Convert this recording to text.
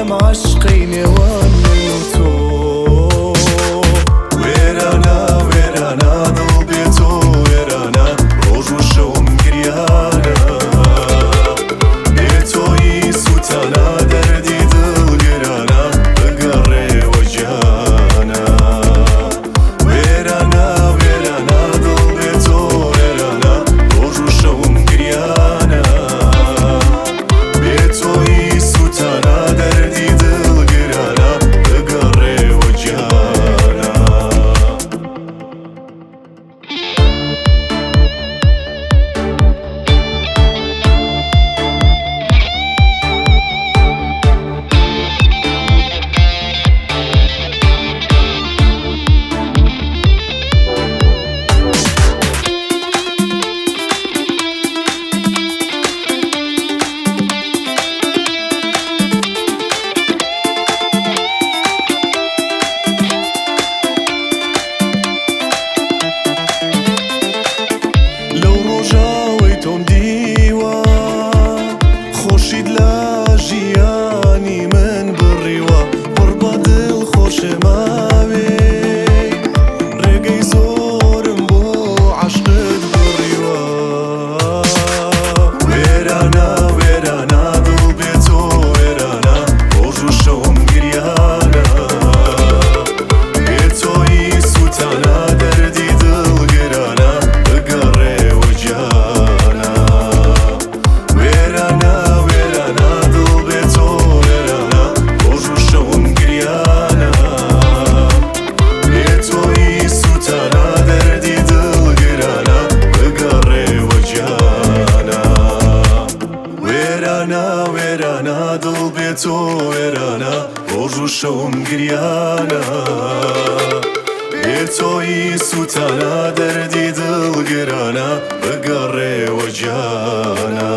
ئەم عەشقەی نێوان من و تۆ. وێرانە وێرانە دڵ بێ تۆ وێرانە، ڕۆژ و شەوم گریانە، بێ تۆیی سووتانە، دەردی دڵ گرانە، بگەڕێوە گیانە. وێرانە وێرانە دڵ بێ تۆ وێرانە، ڕۆژ و شەوم گریانە، بێ تۆیی سووتانە، دەردی دڵ گرانە، بگەڕێوە گیانە. لەو ڕۆژاوەی تۆم دیوە، خۆشیت لە ژیانی من بڕیوە، پڕ بە دڵ خۆشماوێ، ڕێگەی زۆرم بۆ عەشقت بڕیوە. وێرانە وێرانە دڵ بێ تۆ وێرانە، ڕۆژ و شەوم گریانە، بێ تۆیی سووتانە، دەردی دڵ گرانە، بگەڕێوە گیانە. وێرانە وێرانە دڵ بێ تۆ وێرانە، ڕۆژ و شەوم گریانە، بێ تۆیی سووتانە، دەردی دڵ گرانە، بگەڕێوە گیانە. وێرانە وێرانە دڵ بێ تۆ وێرانە، ڕۆژ و شەوم گریانە، بێ تۆیی سووتانە، دەردی دڵ گرانە، بگەڕێوە گیانە.